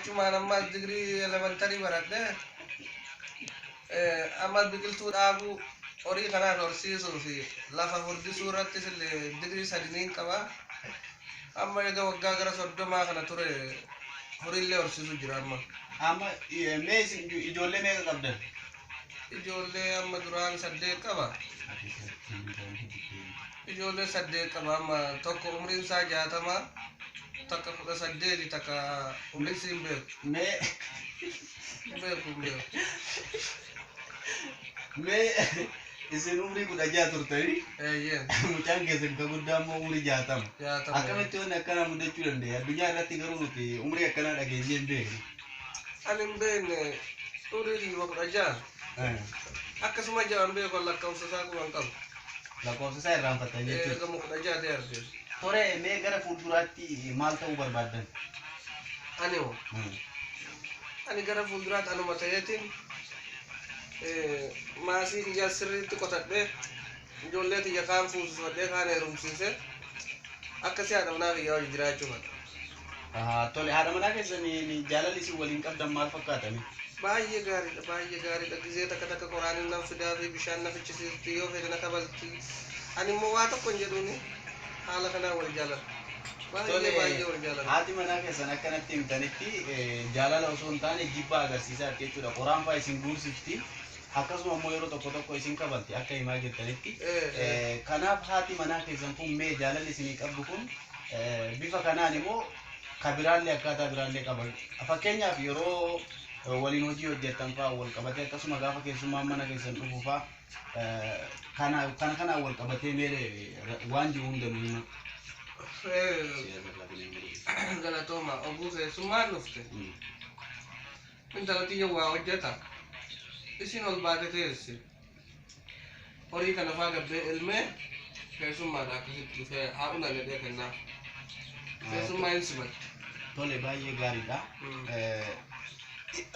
Achumaan ammas digirii elementarii baradhe. Ammas biqiltuu dhaabuu, horii kanaas horsiisuu fi lafa furdisuu irrattis illee digirii sadi niin qaba. Amma eega waggaa gara 30 kana ture horiillee horsiisuu jira amma. Amma mee isin ijoollee meeqa qabdan? Ijoollee amma duraan saddeet qaba. Ijoollee saddeet qaba amma tokko umriin isaa 60, takka 18, takka umrii isii hin beeku. Mee Hin beeku hin beeku. Mee isin umrii 16 turtanii Eeyyeen. mucaan keessan ka guddaa immoo umrii 60. 60. Akkamitti wanni akkanaa mudachuu danda'e? Addunyaa irratti garuu nuti umrii akkanaa dhageenyee hin beeknu. Ani hin beekne umrii kiyyuma 16. Akkasuma ja'a hin beeku lakkoofsa isaa quba hin qabu. Lakkoofsa isaa irraanfattan jechuudha. Gama 16 ta'e arge. Tore mee gara fuulduraatti maal ta'uu barbaaddan? Ani hoo? Ani gara fuulduraatti anuma ta'eetiin maasii kiyyaa sirriitti qotadhee ijoollee tiyya kaan fuusifadhee kaan heerumsiisee akkasii haadha manaa kiyyaa wajji jiraachuu fedha. Tole haadha manaa keessaniin jaalalli isin waliin qabdan maal fakkaata mee? Baay'ee gaariidha baay'ee gaariidha gizee takka takka qoraanin nan fidaafi bishaan na fichisiifti yoo fedhe na kabalti ani immoo waa tokko hin jedhuuni haala kanaan wal jaalanna baay'ee Tole baay'ee wal jaalanna. haati manaa keessan akka natti himtanitti jaalala osoo hin taane jibba agarsiisaatti jechuudha qoraan faa isin guursifti akkasuma immoo yeroo tokko tokko isin kabalti akka himaa jirtanitti kanaaf haati manaa keessan kun mee jaalalli isinii qabdu kun bifa kanaan immoo ka biraallee akkaataa biraallee qaba. Fakkeenyaaf yeroo waliin hojii hojjettan fa'aa wal qabatee akkasuma gaafa keessummaan mana keessan dhufu fa'aa kana kana kanaan wal qabatee mee waan jiru hunda nu hima. Galatooma oguu keessummaan dhufte intala tiyya waa hojjeta isin ol baate teessi Horii kana faa gabbee elmee keessummaadha akkasitti dhufee haa unan jedhee kennaaf. Keessummaa hin simatti. Tole baay'ee gaariidha.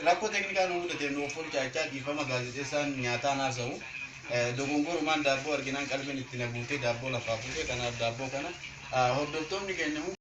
Rakkoo teeknikaa nu mudateef nu of olchaachaa dhiifama gaazexeessaan nyaataan haasa'u. Dogongorumaan daabboo arginaan qalbiin itti na buutee daabboo lafaa fuute kanaaf daabboo kana hordoftoonni keenya